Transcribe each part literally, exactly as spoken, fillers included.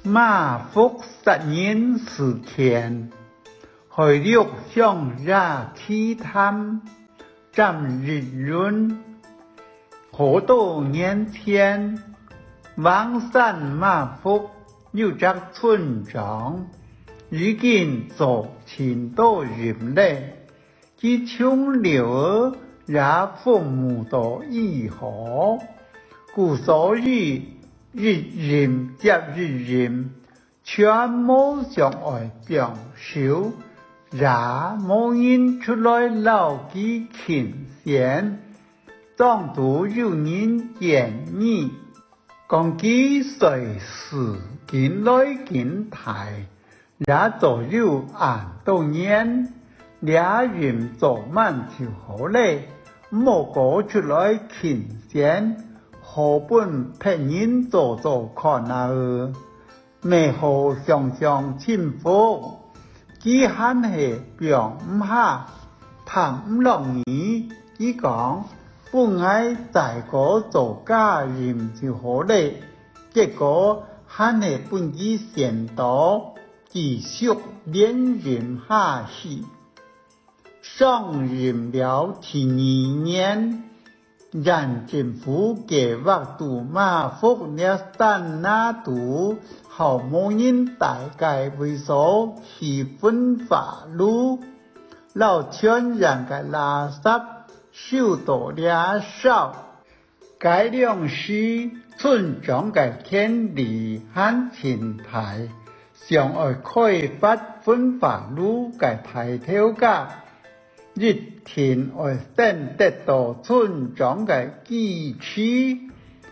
馬福殺人事件，海陸鄉野奇談，詹益雲。好多年前，橫山馬福有隻村長，已經做盡多任了， 佢從來也服務到已好，故所以一任接一任，全無想愛放手，也無人出來摎佢傾諫。莊肚有人建議， 講佢歲數緊來緊大，也做有恁多年，這任做滿就好了，莫過出來競選，好分別人做做看啊！乜好想想清楚， 佢還係放毋下，談毋落耳。佢講：「分𠊎再過做加任就好了。」結果還係分佢選到，繼續連任下去。上任了第二年， 縣政府計畫在馬福這山林肚好無人戴个位所起焚化爐，摎全縣个垃圾收到這燒。該量時，村長个權力還盡大，想愛開發焚化爐个大頭家， 一定愛先得到村長个支持，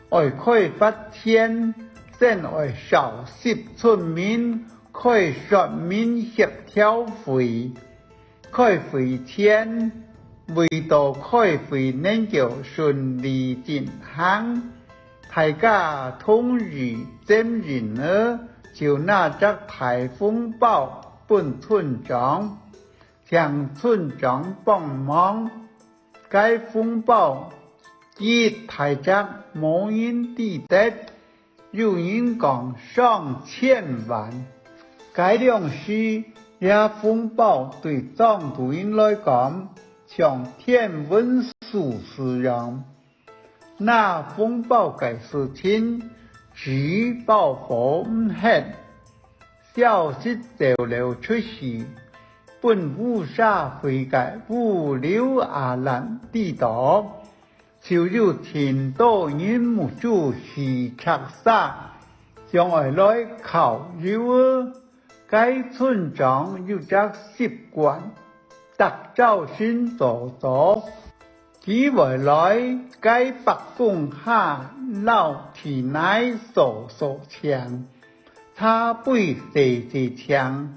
愛開發前，先愛召集村民開說明協調會。開會前，為到開會能夠順利進行，大家同意責任呢，就拿隻大紅包分村長， 請村長幫忙。該紅包幾大隻無人知得，有人講上千萬。該量時，這紅包對莊肚人來講，像天文數字樣。 拿紅包个事情，紙包袱毋核，消息走漏出去，分烏社會个烏流阿蘭知到，就有盡多人目珠起赤沙，想愛來敲油。 該村長有隻習慣，逐朝晨早早，佢會來該伯公下摎地泥掃掃淨，茶杯洗洗淨，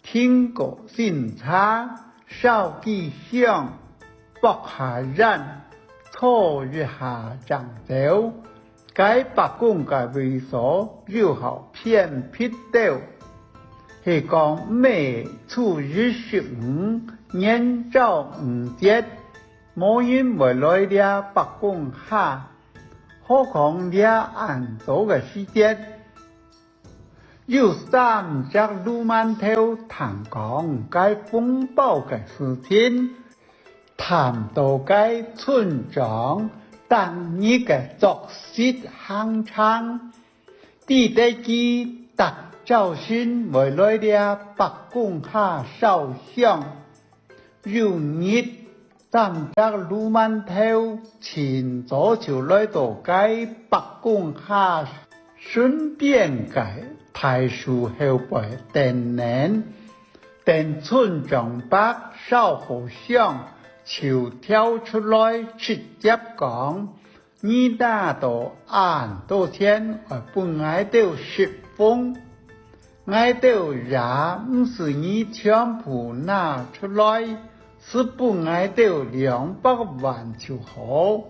添過新茶，燒支香， 搒下煙，坐一下正走。該伯公个位所又好偏僻兜，係講乜初一十五、年朝五節，無人會來這伯公下，何況這恁早个時節， 有三隻鱸鰻頭聽講該紅包个事情，談到該村長逐日个作息行程，知得佢逐朝晨會來這伯公下燒香。 有日，三隻鱸鰻頭盡早就來到該伯公下脣邊个大樹後背等等，等村長伯燒好香，就跳出來直接講： 你拿到恁多錢愛分𠊎兜食紅，𠊎兜也毋使你全部拿出來，使分𠊎兜兩百萬就好。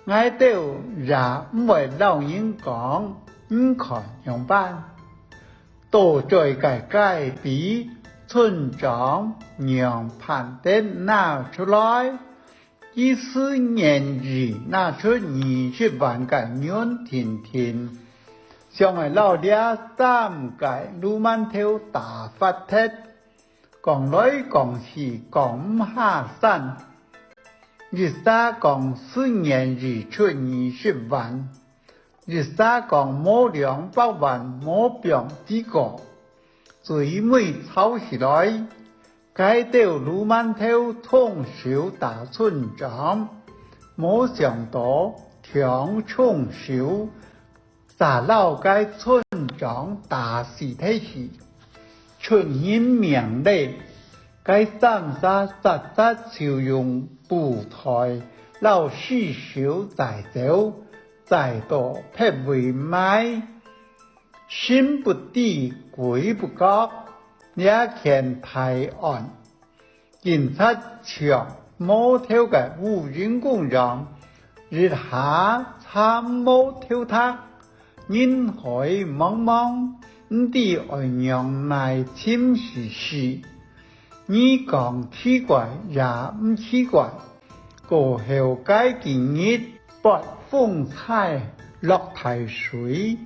𠊎兜也毋會摎人講，你看仰般？到嘴个該筆，村長仰般得拿出來？ 佢自願意拿出二十萬个銀定定，想愛摎這三个鱸鰻頭打發忒，講來講去講毋下山。一儕講十年已出二十萬，一儕講無兩百萬無放知過。最尾吵起來，該兜鱸鰻頭動手打村長，無想到忒重手， 嗄摎該村長打死忒去。出人命咧，該三儕煞煞就用布袋摎屍首載走，載到別位埋。神不知鬼不覺，這件大案 警察像無頭个烏蠅公樣，一下查無頭忒，人海茫茫，毋知愛仰般尋屍首。你講奇怪也毋奇怪，過後該幾日發風搓落大水，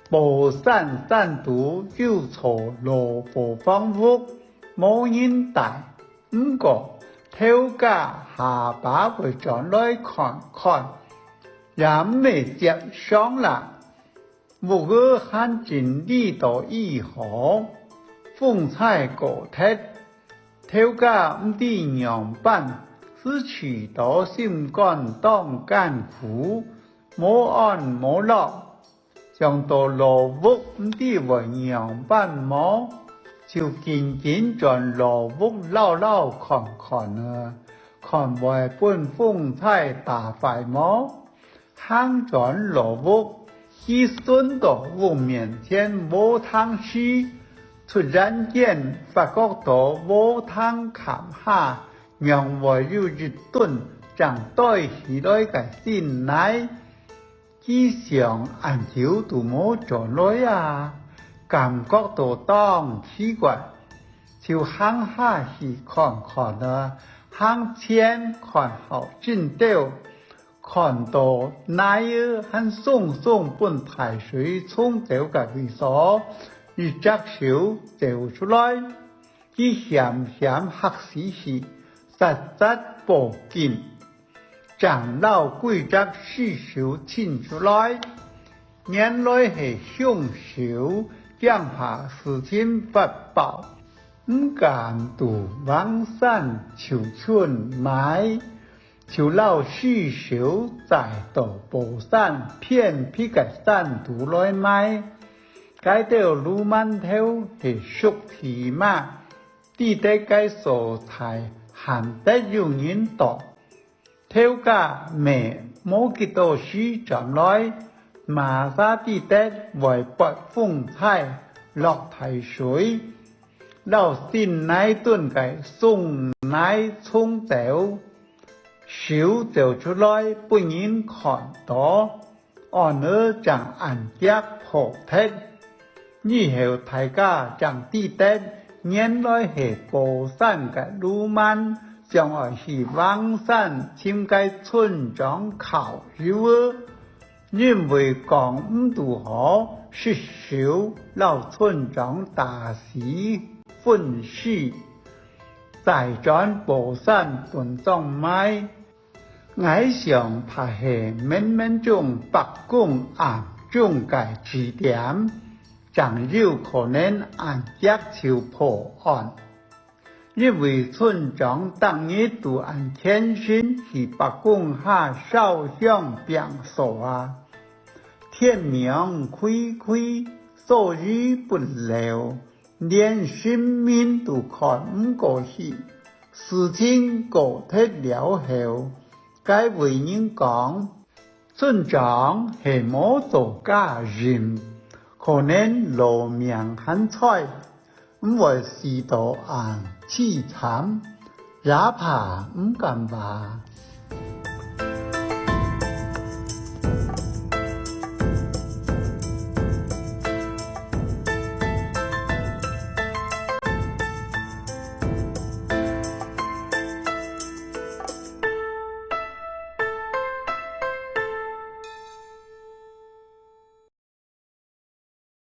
寶山山肚有座老伙房屋， 無人戴，毋過頭家下把會轉來看看，也毋會輒常啦。屋仔還整理到已好，風搓過忒，頭家毋知仰般，思慮到心肝當艱苦，無安無樂。 想到老屋毋知會仰般無，就緊緊轉老屋遶遶看看啊，看會分風搓打壞無。行轉老屋，佢脣到屋面前禾埕時，突然間發覺到禾埕崁下仰會有一墩正堆起來个新泥。 佢想恁久都無轉來啊，感覺到當奇怪，就行下去看看啊。行前看好真兜，看到泥仔還鬆鬆分大水沖走个位所，一隻手走出來。 佢險險嚇死去，煞煞報警，正摎歸隻屍首清出來。原來係兇手驚怕事情發爆，毋敢在橫山就近埋， 就摎屍首載到寶山偏僻个山肚來埋。該兜鱸鰻頭係熟地嘛，知得該所在罕得有人到。頭家乜無幾多時轉來，麼儕知得會發風搓、落大水，摎新泥墩个鬆泥沖走。 手走出來分人看到，案仔正恁遽破忒。以後大家正知得，原來係寶山个鱸鰻想愛去橫山尋該村長敲油仔，因為講毋堵好，失手摎村長打死分屍， 載轉寶山分葬埋。𠊎想怕係冥冥中伯公暗中个指點，正有可能恁遽就破案。因為村長逐日都恁虔誠去伯公下燒香拚掃啊，天網恢恢，疏而不漏， 連神明都看毋過去。事情過忒了後，該位人講：「村長係無做假人，可能老命還在，毋會死到恁淒慘，也怕毋敢話。」